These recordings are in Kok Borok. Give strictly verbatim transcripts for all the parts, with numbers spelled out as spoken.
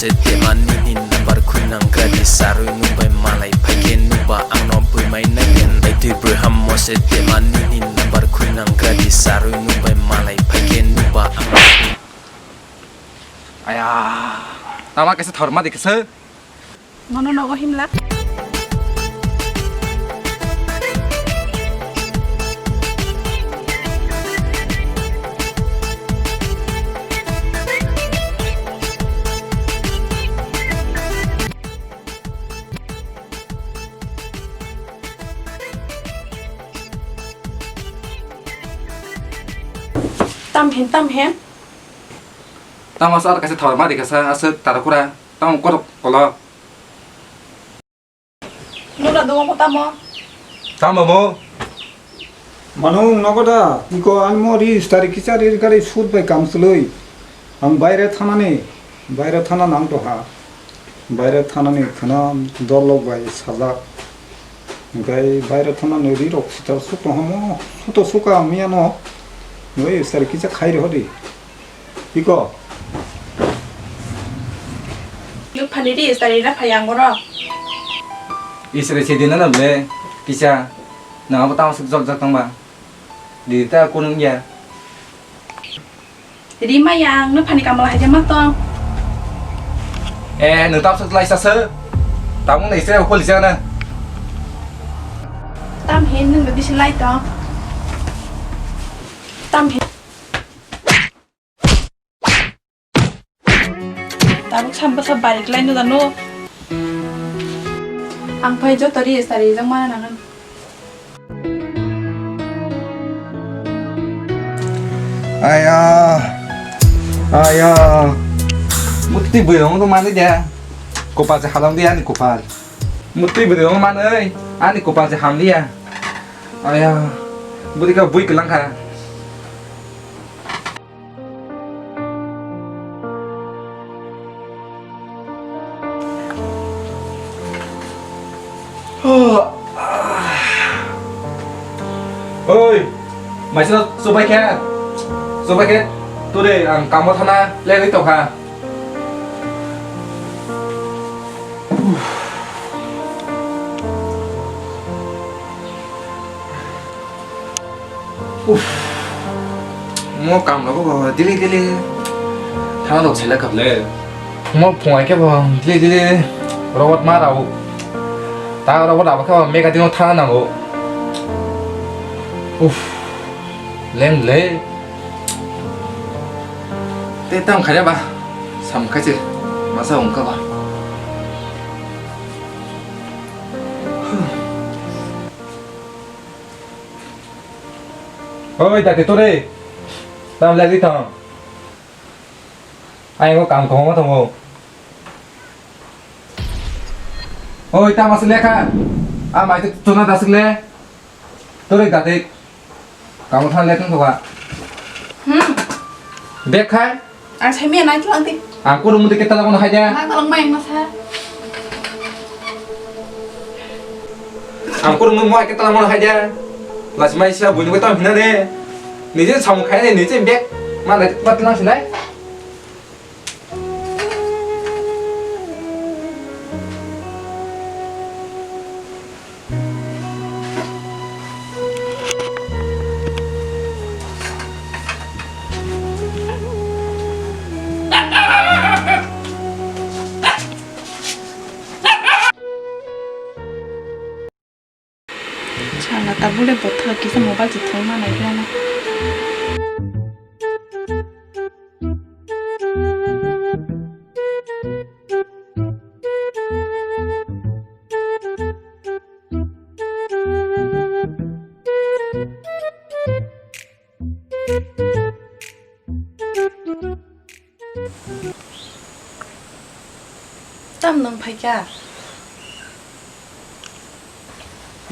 Tebani ni number khunang gradi sarui nubai malai phaikhe nuba angno bui mai naigen. Ai twi bwrwi hammo se tebani ni number khunang gradi sarui nubai malai phaikhe nuba angno. Aya, tama kaisa thorma de kaisa. Nono nogo himla. Tam hin, tam hin. Tamo sa kaisa thor ma dikha sa aswk tara kura. Tamo kotok kolo. Nuna dungo ko tamo. Tamo mo. Mano nogo da, iko anmo ri stari kicha ri kari sut bai kam sului. Ang baire thanani, baire thana nang to ha. Baire thanani khana dorlok bai sajak. Hingkai baire thanani ri rok sita suk to hamo, suto suka miyano. Noi stari kicha khai ri hodi. Iko. Nuk phani di, stari na phai ang oro. Isre se dina na ble, kisa, na abo tang suk jok jok tang ba. Di ta kunung ya. Ri ma yang, nuk phani kamal haja ma tong. Eh, nuk tang suk lai sa se. Tamung na isre ko li sa na. Tam hin nuk bisi lai tong. Tam hin. Tabuk sam bwsa barik lai no dano. Ang phai joto ri stari jang mana nangan. Aya. Aya. Muti bui rong to mani dia. Kopal se halang dia ni kopal. Muti bui rong mani ani kopal se ham dia. Aya. Budi ka bui kelang kha. Oi, maisa chubai khe, chubai khe, tore ang kamo thana lerwi tongkha. Uff. Mo kam rogo bo dili dili thana rok sela kable. Mo phungai khe bo dili dili robot ma rao. Ta robot abo khe bo mega dino thana nango. Uff. Lem le. Te tam kharia ba. Sam khaisir. Masa ungka ba. Oi, dati tore. Tam lagi tong. Ai, ngo kam kong tongo. Oi, tam asli lekha. A mai tu tuna dasik le. Tore dati. Kam thang lekha toka. Hmm. Bek khai. Ang sai miya nai tlang di. Ang kurung muti kita lamun hai ja. Nang tolong main masa. Ang kurung mu kita lamun hai ja. Las mai sia bujuk tam hina de. Nije samung khai ne nije bek. Ma nai pat lang sinai. Sala tabule bothwk kisa mobile se thwng ma nai khe ano. Tam nang phaikha?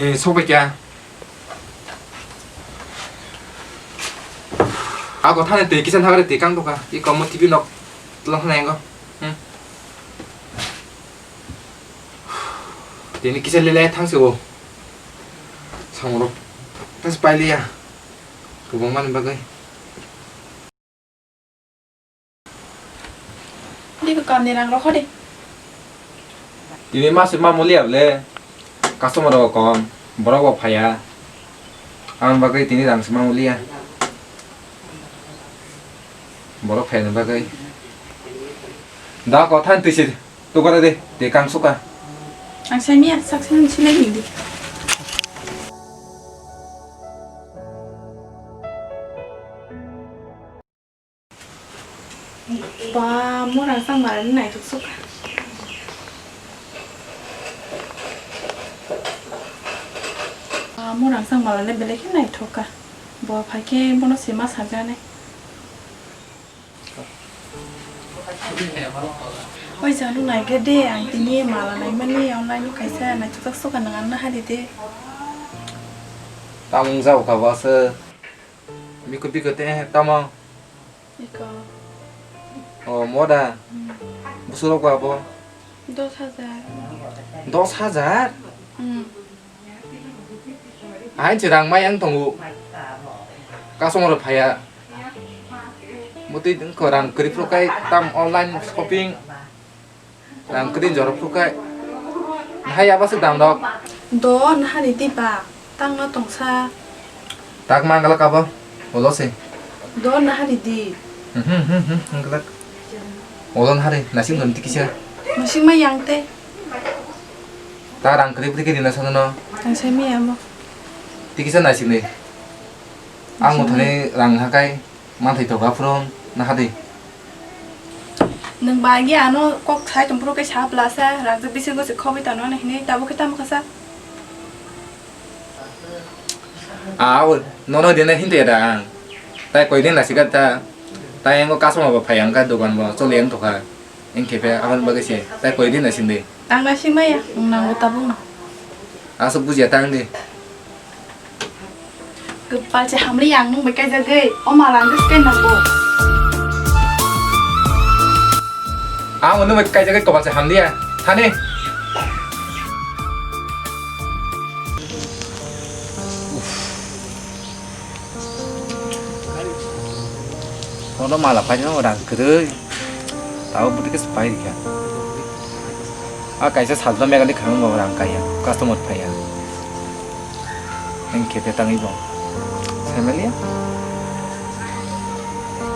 Eh, sokbaikha. Ako thani twi kisa thagre twi kang toka. I komo T V nok tlang thani engo. Hmm. Tini kisa lele thang se o. Samurok. Tas pailiya. Kubang mani bagai. Iko kamni rang rokho de. Tini masuk ma mulia ble. Customer rok kom, borok bo phaiya. Ang bagwi tini rang sima mulia. Borok phaina bagwi. Da ko than tisi tukara de, de kang suka. Ang sai miya, sak sin silai hindi. Ba, morang chang malani naithok sukha. Ba, morang chang malani belai khe naithok kha. Bo phai khe bono se ma sajaknai. Oi, janu naikhe de, ang tini mala naimani, online o kaisa naithokjak sukha, nwng ano hari de. Tamung jao kha bo aswk. Biko biko te tamo. Iko. O, moda. Hmm. Busurok ba bo? Dos hajar. Dos hajar? Hmm. Hai, je rang mai ang tongo. Customer phaiya. Mutwi ko rang kwrwi phuru kai tam online shopping. Rang kwrwi jorok phuru kai. Hai, abo se dam dok. Do, nahari di ba. Tangno tongsa. Tak ma galak abo. Olo se. Do nahari di. Hmm, hmm, hmm, hmm, galak. Olo nahari, nasing dom tikisa. Nasing ma yang te. Ta rang kwrwi kwrwi khe rina sano no. Ang sai miya mo. Tikisa nasing ni. Ang mo thani rang hakai. Manthai toga phuru nahadi. Nwng ba agi ano kok sai tongphuru khe sa blasa, rang je bisingo se khobwi tano hinwi tabuk khe tamo khasa. Aw, nono dina hinte da ang. Tai koi din nasika ta. Tai ang customer bo phai ang ka dogan bo choli ang tokha. Ang khe phe aboni bagwi se. Tai koi din nasing de. Tang nasing maya, nwng nango tabuk no. Aswk bujiya tang de. Kwpal se hamli yang nwng bai kaijagwi, o mala ang khe swkang nango. Ang nwng bai kaijagwi kwpal se hamliya, thani. Uff. Nono mala paino rang kwrwi. Tabo bwtwi khe se pai rikha. A kaisa salsa mechanic khang bo rang kaiya, customer phaiya. Ang khe tangwi bo. Family?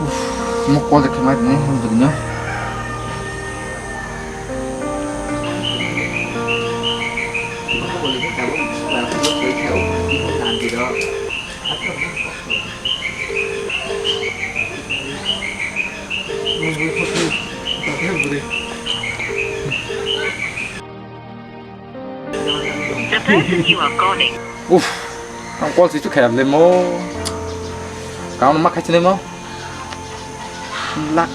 Uff, mo call khe mai ni hum dugno. The person you are calling. Uff, ang call si tu khayam le mo. Kamu ma khai sini mo. Lak.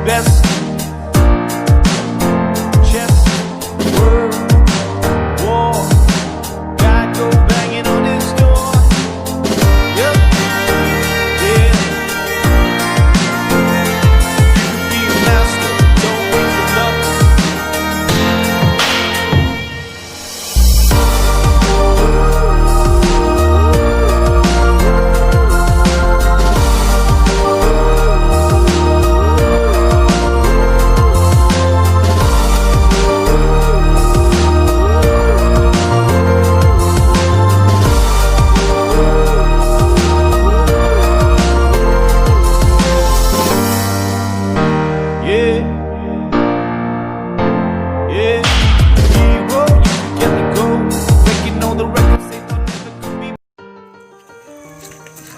Best chess world war. God go banging on his door. Yep. Yeah. You could be a master, don't wait for luck. Yeah. Yeah. Hero, you can get the gold. Breaking all the records, they thought never could be.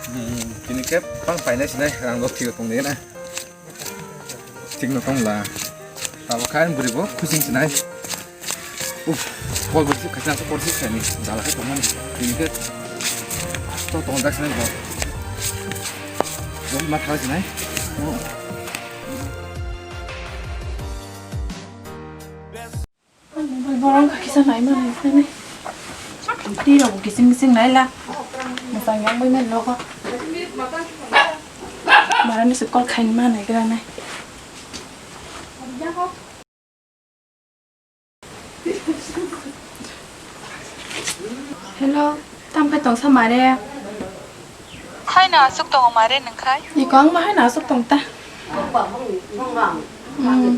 Hmm, tini khe bang painai sinai, rang rok thik tong de na. Thik no tong la. Tabo kha bwrwi bo khuching sinai. Uff, kol bo thik khaisa, kol thik khaini. Jala khe tongmani. Tini khe to tong jak sinai bo. Bo ma thang sinai. Oh. Orang kaki sana ima nai sana. Tiro kising kising nai la. Masang yang bai nai logo. Marani se call khain ma nai gra nai. Hello, tam khai tongsa mare? Haino aswk tongo mare nwng khai? Iko ang ma haino aswk tong ta. Hmm.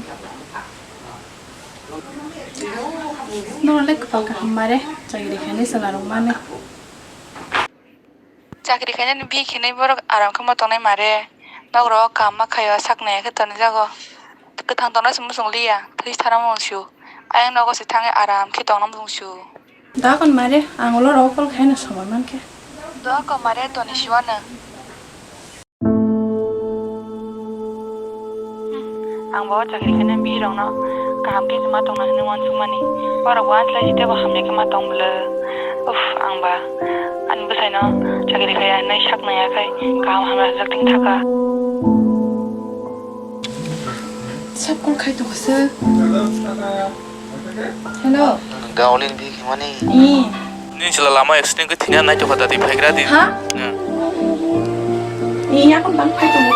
Norok le kwpal kaham mare, chakri khainai chwla rok mane. Chakri khainani bihik hinwi borok aram khe ma tongnai mare. Nogo kaham ma khaio, sak naiya khe tonwi jago. Kwthang tongna se muchung liya, thwi thana muchung sio. Ayang nogo se thangwi aram khe tongna muchung sio. Da kon mare, ang ulo rogo call khaina somoi mankhe. Da kon mare, toni siwano. Ang bo chakri khaina bihirokno kaham khe ma tongna hwnwi uansukmani. Borok bo anslai si teibo hamya khe ma tong bwlw. Uff, ang ba ani bwsaino chakri khaiya hwnwi sak naiya khai kaham hamya rwjak thung thaka. Sab call khai tongkha se. Hello. Gaulin bihik himani. Ee. Nini chwla lama accident khe thwina naitokha da, twi phaigra di. Ha? Hmm. Ee, yakon bang phai tongo.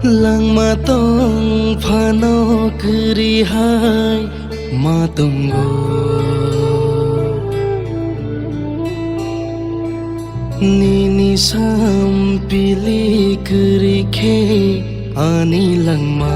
Langma tong phano kwrwi hai ma tongo. Nini sampili kwrwi khe ani langma